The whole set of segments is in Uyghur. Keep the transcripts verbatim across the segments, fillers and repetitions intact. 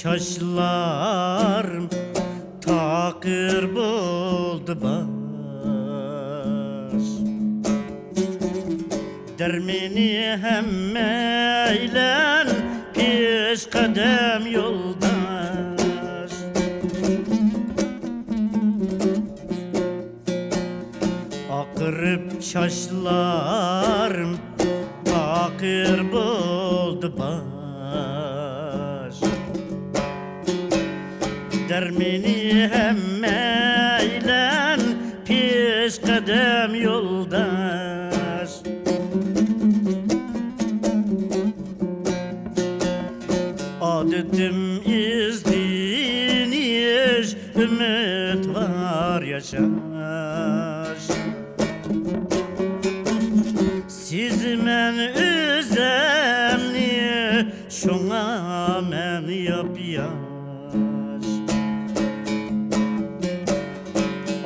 چاچلارىم تاقىر بولدى باش. دەرمىنى ھەممەيلەن پېشقەدەم يولداش. ئاقىرىپ چاچلارىم تاقىر بولدى باش. دەرمىنى ھەممەيلەن پېشقەدەم يولداش. ئادىتىم ئىزدىنىش، ئۈمىد بار ياشاش. سېزىمەن ئۆزەمنى، شۇڭا مەن ياپياش.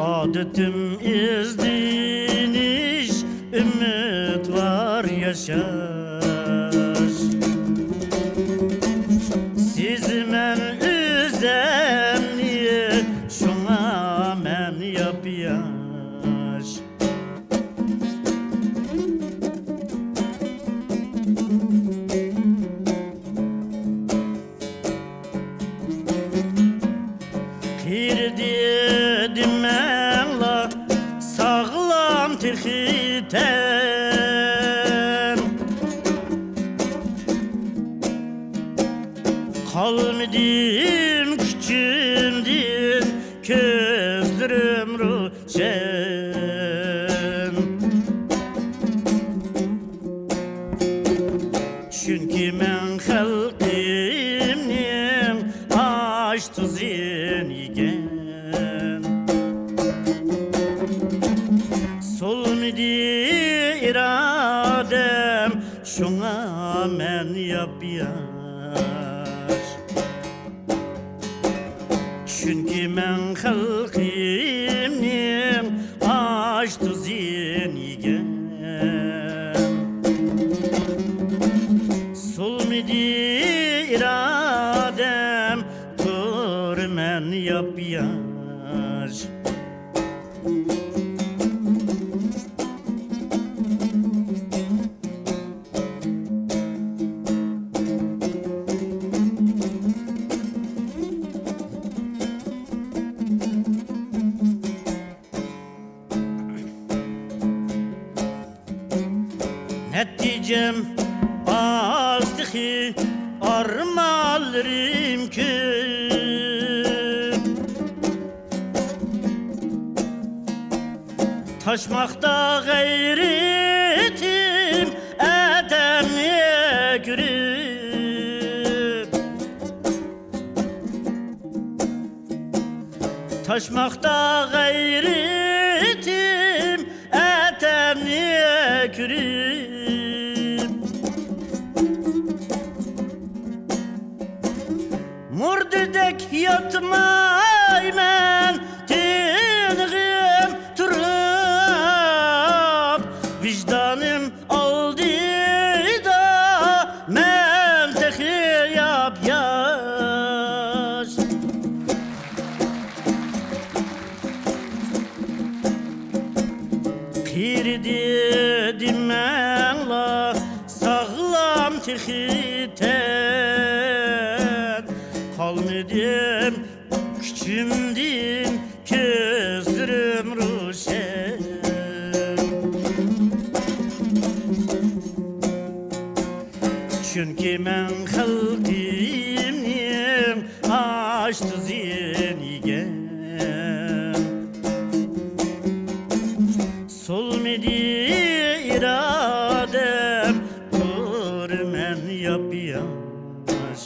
ئادىتىم ئىزدىنىش، ئۈمىد بار ياشاش. سېزىمەن ئۆزەمنى، شۇڭا مەن ياپياش. قېرىدى دېمەڭلار، ساغلام تېخى تەن. قالمىدىم كۈچۈمدىن، كۆزلىرىم روشەن. چۈنكى مەن خەلقىمنىڭ ئاش-تۇزىنى يېگەن. سولمىدى ئىرادەم، شۇڭا مەن ياپياش. چۈنكى مەن خەلقىمنىڭ ئاش-تۇزىنى يېگەن. سولمىدى ئىرادەم، تۇرىمەن ياپياش. نەتىجەم ئاز تېخى، ئارمانلىرىم كۆپ. تاشماقتا غەيرىتىم، ئادەمنى كۆرۈپ. تاشماقتا غەيرىتىم، ئادەمنى كۆرۈپ. مۇردىدەك ياتمايمەن، تىنىقىم تۇرۇپ، ۋىجدانىم ئالدىدا مەن تېخى ياپياش. قېرىدى دېمەڭلار، ساغلام تېخى تەن. قالمىدىم كۈچۈمدىن، كۆزلىرىم روشەن. چۈنكى مەن خەلقىمنىڭ ئاش-تۇزىنى يېگەن. سولمىدى ئىرادەم، تۇرىمەن ياپياش.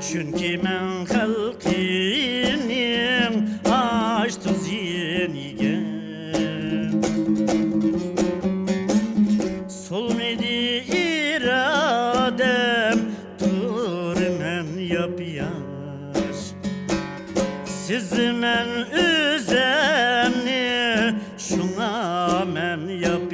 چۈنكى مەن خەلقىمنىڭ ئاش-تۇزىنى يېگەن. سولمىدى ئىرادەم، تۇرىمەن ياپياش. سېزىمەن ئۆزەمنى، شۇڭا مەن ياپ